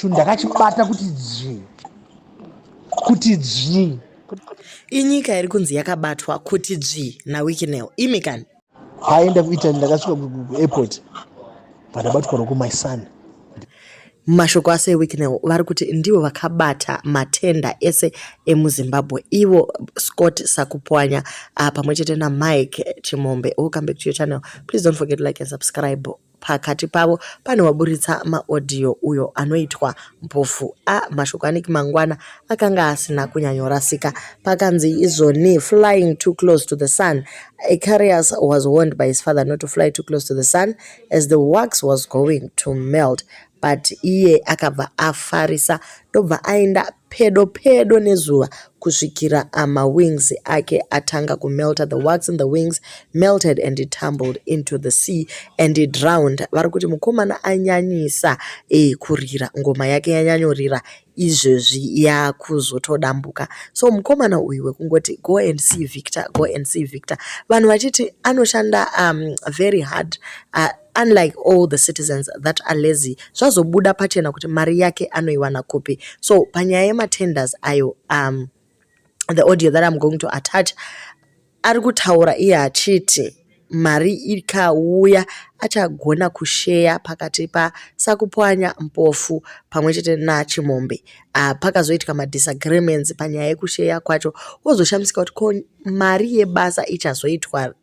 Chinhu ndakachibata kuti dzvi, kuti dzvi. Inyika iri kunzi yakabatwa kuti dzvi naWicknell. Imi kani. Paenda kuItaly, ndakasvika kuairport, pandabatwa roko, my son. Mumashoko aSir Wicknell, vari kuti ndivo vakabata matenda ese emuZimbabwe, ivo Scott Sakupwanya pamwe chete naMike Chimombe. Welcome back to your channel. Please don't forget to like and subscribe. Pakati pavo pane waburitsa maaudio uyo anoitwa Mpofu. A mashoko aNick Mangwana akanga asina kunyanyorasika. Pakanzi izvoni, "Flying too close to the sun. Icarius was warned by his father not to fly too close to the sun as the wax was going to melt, but iye akabva afarisa, ndobva aenda pedo pedo nezuva kusvikira mawings ake atanga kumelta. The wax in the wings melted and he tumbled into the sea and he drowned." Vari kuti mukomana anyanyisa kurira, ngoma yake yanyanyorira, izvezvi yakuzotodambuka. So mukomana uyu wekungoti, "Go and see Victor, go and see Victor," vanhu vachiti anoshanda very hard, unlike all the citizens that are lazy. Zvazobuda pachena kuti mari yake anoiwana kupi. So panyaya yematenders ayo, the audio that I'm going to attach, ari kutaura iye achiti mari ikauya achagona kusheya pakati paSakupwanya, Mpofu pamwe chete naChimombe. Pakazoitika madisagreements panyaya yekusheya kwacho. Wozoshamisika kuti ko mari yebasa ichazoitwa,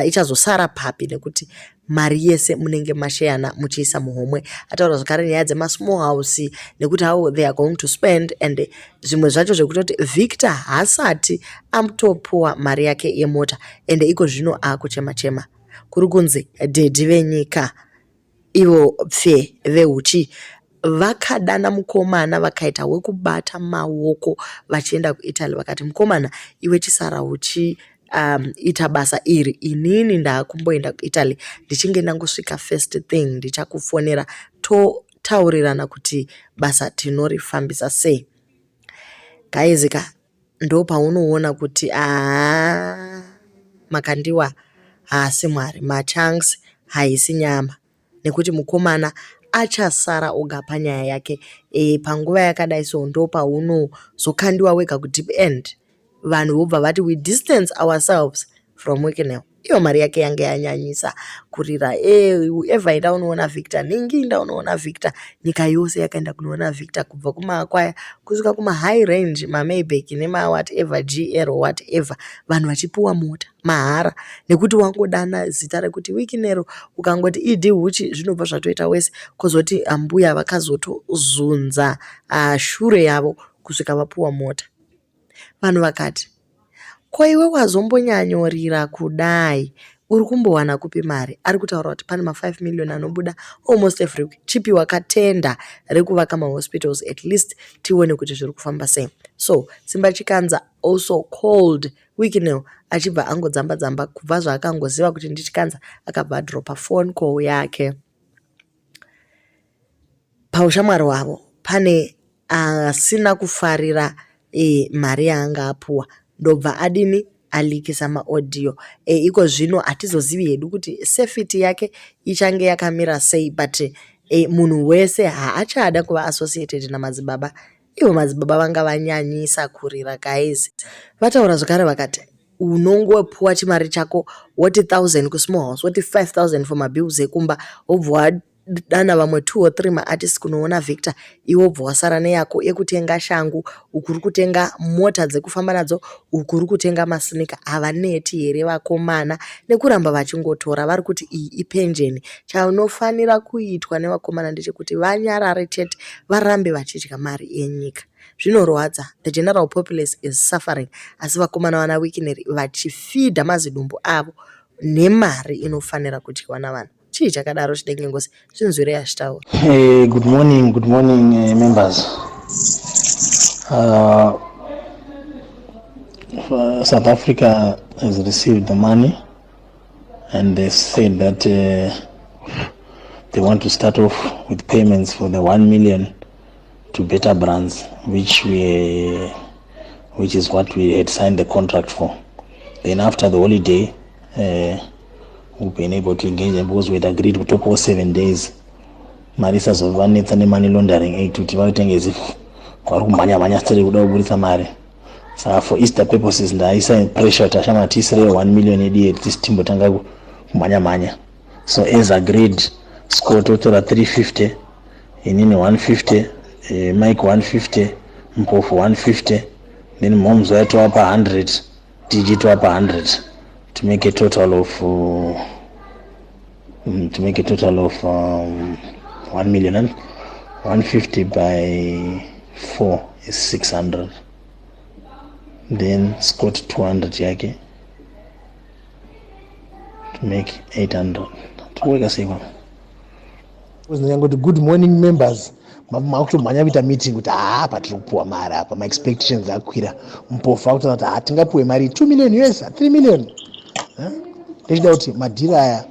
ichazosara papi, nekuti mari yese munenge masheyana muchiisa muhomwe. Ataura zvakare nyaya dzemasmall house nekuti how they are going to spend and zvimwe zvacho, zvekutoti Victor haasati amutopuwa mari yake yemota, ende iko zvino aakuchema chema. Kuri kunzi daddy venyika, ivo pfe vehuchi, vakadana mukomana, vakaita wekubata maoko vachienda kuItaly. Vakati, "Mukomana iwe, chisara uchi ita basa iri, inini ndaakumboenda kuItaly. Ndichinge ndangosvika, first thing ndichakufonera, totaurirana kuti basa tinorifambisa sei." Guys ka, ndopaunoona kuti haa, Makandiwa haasi Mwari, machunks haisi nyama, nekuti mukomana achasara oga panyaya yake. Panguva yakadai so ndopaunozokandiwa wega kudeep end, vanhu vobva vati, "We distance ourselves from Wicknell." Iyo mari yake yange yanyanyisa kurira. Whoever, enda unoona Victor ningi, enda unoona Victor. Nyika yose yakaenda kunoona Victor, kubva kumakwaya kusvika kumahigh range, maMaybach nemawhatever, GL, whatever. Vanhu vachipiwa mota mahara nekuti wangodana zita rekuti Wicknell. Ukangoti ED huchi, zvinobva zvatoita wese. Kwozoti ambuya vakazotozunza shure yavo kusvika vapiwa mota. Vanhu vakati, "Ko iwe wazombonyanyorira kudai, uri kumbowana kupi mari?" Ari kutaura kuti pane ma5 million anobuda almost every week. Chipiwa katenda rekuvaka mahospitals, at least tione kuti zviri kufamba sei. So Simba Chikanza also called Wicknell, achibva angodzamba dzamba. Kubva zvaakangoziva kuti ndiChikanza, akabva adropa phone call yake. Paushamwari hwavo pane asina kufarira mari yaanga apuwa, ndobva adini? Alikisa maaudio. Iko zvino hatizozivi hedu kuti safety yake ichange yakamira sei, but munhu wese haachada kuva associated namadzibaba. Ivo madzibaba vanga vanyanyisa kurira, guys. Vataura zvakare vakati unongopuwa chimari chako, woti 1000 kusmall house, woti 5000 for mabills ekumba, wobva wadana vamwe 2 or 3 maartist kunoona Victor. Iwe wobva wasara neyako yekutenga shangu, uku uri kutenga mota dzekufamba nadzo, uku uri kutenga masneaker. Havaneti here vakomana nekuramba vachingotora? Vari kuti iyi ipenjeni. Chanofanira kuitwa nevakomana ndechekuti vanyarare chete, varambe vachidya mari yenyika. Zvinorwadza, the general populace is suffering, asi vakomana vana Wicknell vachifidha mazidumbu avo nemari inofanira kudyiwa navanhu. Chii chakadaro chinenge ngozi? Zvinzwirei achitaura. Hey, good morning, members. South Africa has received the money and they said that they want to start off with payments for the 1 million to Better Brands, which is what we had signed the contract for. Then after the holiday, we've been able to engage them because we had agreed to talk all 7 days. Mari isazovanetsa nemoney laundering act, kuti vaitenge as if vari kumhanya mhanya straight kuda kuburitsa mari. Saka for Easter purposes ndaisa pressure kuti ashama tiisirei 1 million yedu, at least timbotanga kumhanya mhanya. So as agreed, Scott otora 350, inini 150, Mike 150, Mpofu 150, then Moms waitowapa 100, DG towapa 100, to make a total of 1 million. And 150 by 4 is 600, then Scott 200 yake to make 800. Tikuweka sei kwa? Ndingangoti good morning members. Makutomhanya kuita meeting kuti haa, patiri kupuwa mari apa, maexpectations akwira. Mpofu akutaura kuti ha, tingapuwe mari 2 million US, 3 million. Ndechida kuti madhiri aya,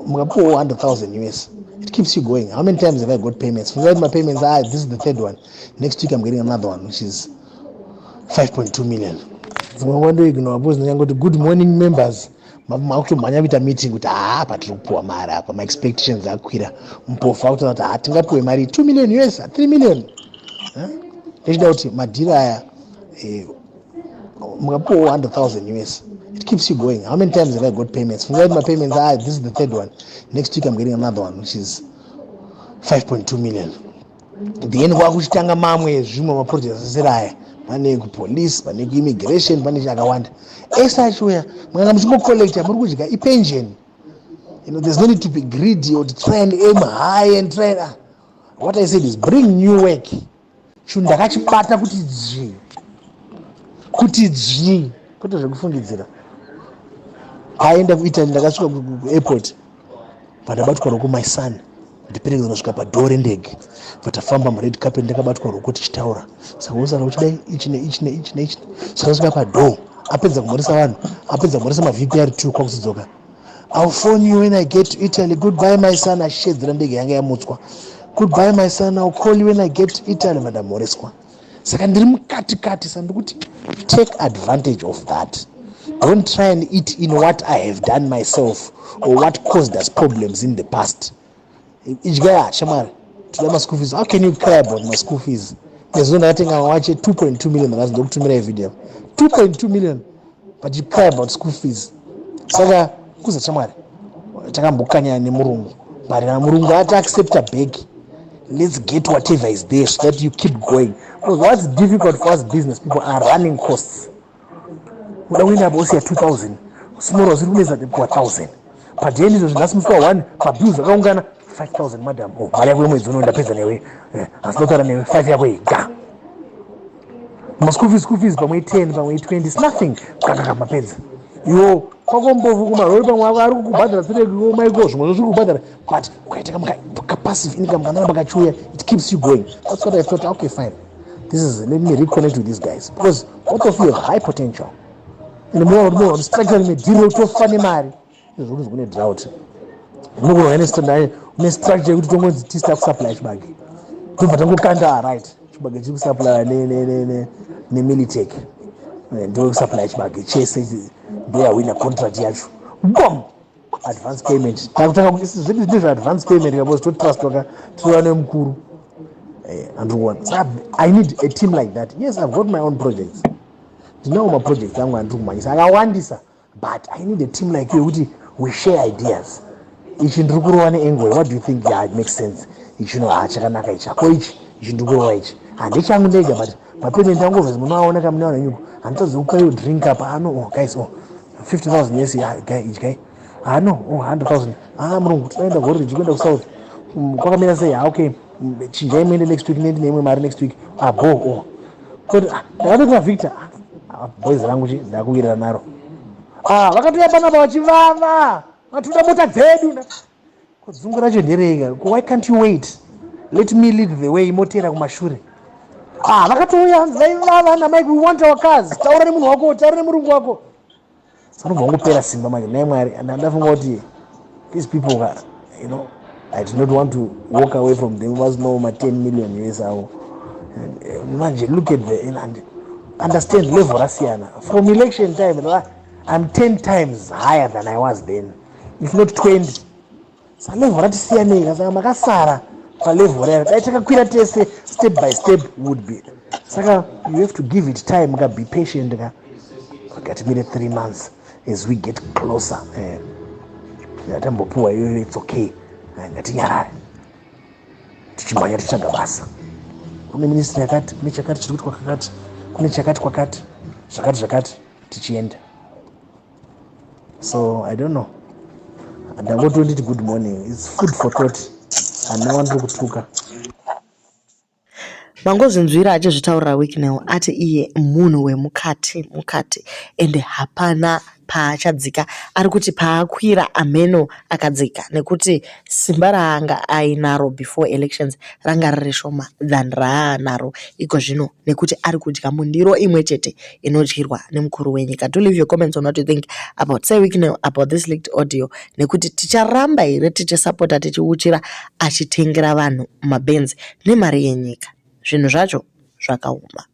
mukapuwawo 100,000 US, it keeps you going. How many times have I got payments? Funga kuti mapayments, ah, this is the third one. Next week I'm getting another one, which is 5.2 million. Dzimwe nguva ndoignore because ndingangoti good morning members. Makutomhanya kuita meeting kuti haa, patiri kupuwa mari apa, maexpectations akwira. Mpofu akutaura kuti ha, tingapuwe mari 2 million US, 3 million. Ndechida kuti madhiri aya, mukapuwawo 100,000 US, it keeps you going. How many times have I got payments? Funga kuti mapayments, ah, this is the third one. Next week I'm getting another one, which is 5.2 million. Then kwakuchitanga mamwe zvimwe maprojects asiri aya. Pane kupolice, pane kuimmigration, pane chakawanda. Ese achiuya, mukanga muchingocollecta, muri kudya ipension. There's no need to be greedy or to try and aim high and try and, what I said is bring new work. Chinhu ndakachibata kuti dzvi, kuti dzvi, kwete zvekufungidzira. Paenda kuItaly, ndakasvika kuairport, pandabatwa ruoko, my son ndiperekedza nosvika padoor rendege. Patafamba mured carpet, ndakabatwa ruoko tichitaura. Saka usara uchidai ichi neichi neichi neichi. Saka svika padoor, apedza kumhoresa vanhu, apedza kumhoresa maVIP ari two, kwakuzodzoka, "I'll phone you when I get to Italy. Goodbye, my son." Achishedzera, ndege yanga yamutswa. "Goodbye, my son. I'll call you when I get to Italy." Vandamhoreswa. Saka ndiri mukati kati. Saka ndikuti take advantage of that. Don't try and eat in what I have done myself or what caused us problems in the past. Idyai shamwari, toda maschool fees. How can you cry about my school fees? Nezuva ndakatenga wache 2.2 million, ndakati ndokutumirai video, 2.2 million, but you cry about school fees. Saka kuza shamwari, takambokanyana nemurungu, but kana murungu ati accepta back, let's get whatever is there so that you keep going, because what's difficult for us business people are running costs. Uda kuenda apo, usiya 2000, small ziri kunetsa kuwa 1000 padeni. Izvo zvinhasi musi wa1, mabills akaungana 5000. Madam, oh, mari yako yemwedzi uno ndapedza newe, asi ndotaura newe 5 yako iyi ga maschool fees, school fees pamwe 10, pamwe 20, it's nothing. Kakaka mapedza iwo kwako Mpofu kumarori, pamwe ari kukubhadhara sireko maiko, zvimwe zviri kubhadhara, but ukaita kapassive income kanana pakachiuya, it keeps you going. That's what I thought. Okay, fine, this is, let me reconnect with these guys, because both of you have high potential and more structure medhiri tofa nemari. Izvo kunzi kune drought, unogona une structure yekuti tongonzi tista kusupply chibage, tobva tangokanda, right, chibage chiri kusupply neMilitech, ndo kusupply chibage chese, ndoyawina contract yacho. Bom, advance payment. Takutanga zvedu ndezveadvance payment because totrustwaka, tirova nemukuru. Andiri saka I need a team like that. Yes, I've got my own projects, ndinawo maprojects angu andiri kumhanyisa akawandisa, but I need a team like you yekuti we share ideas. Ichi ndiri kurova neangle, what do you think? Yeah, it makes sense. Ichi no, ha, chakanaka ichi ako, ichi, ichi ndiri kurova ichi, handichangu ndega, but mapayment angu obviously munoaona kamunaona nyuko. Handitadzi kupa drink apa ano. Oh guys, oh, 50,000, yes, yeah, guy, ichi guy, ah no, oh, 100,000. Ah, murungu, tinoenda gore richi kuenda kusouth, kwakamira sei? Ah, okay, chinjai muende next week, nendi neimwe mari next week. Ah, bo, oh, kuti ndakatotora Victor. Ah, boys rangu chi ndakuwirira naro. Ah, vakatouya panapa vachivava, vatoda mota dzedu. Dzungu racho ndereika? Why can't you wait? Let me lead the way, motera kumashure. Ah, vakatouya vaivava naMike, "We want our cars. Taura nemunhu wako, taura nemurungu wako." Sanobva wangopera simba manje. Nai Mwari, ndafunga kuti these people I did not want to walk away from them vasinawo ma10 million US avo. Manje look at the and understand level rasiyana from election time. I'm 10 times higher than I was then, if not 20. Saka level ratisiyanei ka, saka makasara palevel raya. Dai takakwira tese step by step would be. Saka you have to give it time ka, be patient ka. Ngatimire 3 months as we get closer. Yatambopuwa iyoyo, it's okay. Ngatinyarare tichimhanya tichitsvaga basa. Kune ministry yakati, kune chakati chiri kuitwa kwakati, kune chakati kwakati, zvakati zvakati, tichienda. So I don't know, ndangotonditi good morning. It's food for thought. Handina wandiri kutuka. Mangozvinzwira achizvitaurira Wicknell, ati iye munhu wemukati mukati, ende hapana paachadzika. Ari kuti paakwira ameno akadzika, nekuti simba raanga ainaro before elections ranga riri shoma than raanaro iko zvino, nekuti ari kudya mundiro imwe chete inodyirwa nemukuru wenyika. Do leave your comments on what you think about Sir Wicknell, about this leaked audio, nekuti ticharamba here tichisapota, tichiuchira achitengera vanhu mabenzi nemari yenyika? Zvinhu zvacho zvakaoma.